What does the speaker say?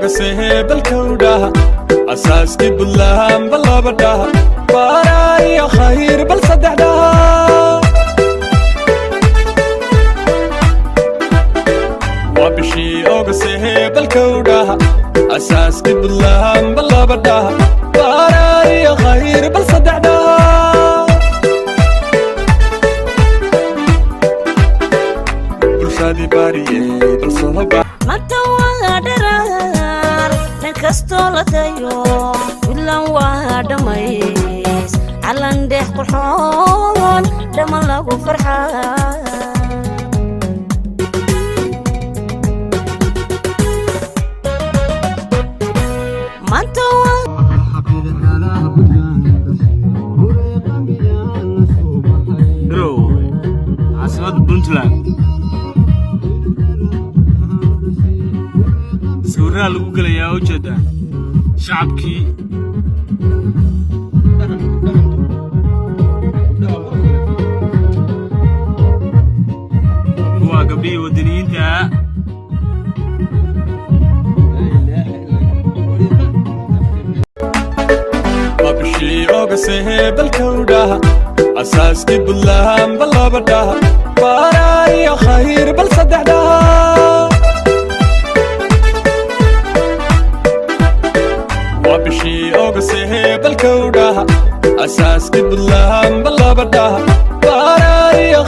Ogasehe balkowdhaha, asaaskii Buntland bal labadhaha, baraar iyo khayr bal saddexdhaha. Waa bishii Ogasehe balkowdhaha, asaaskii Buntland bal labadhaha, baraar iyo khayr bal saddexdhaha. Bulshadii baariyey bal soo Manta waa dharaar dhan kastoo la dayo, Puntland waa dhammays, calan dheex qurxoon dhamma lagu farxaa. Maanta waa Garowe, caasimada Puntland, sawirraa lagu gelayaa oo ujeedaa shacabkii. Kuwaa gabdhihii waddaniyiinta. Waa bishii Ogasehe balkowdhaha, asaaskii Buntland bal labadhaha, baraar iyo khayr bal saddexdhaha. Waa bishii Ogasehe balkowdhaha, asaaskii Buntland bal labadhaha, baraar iyo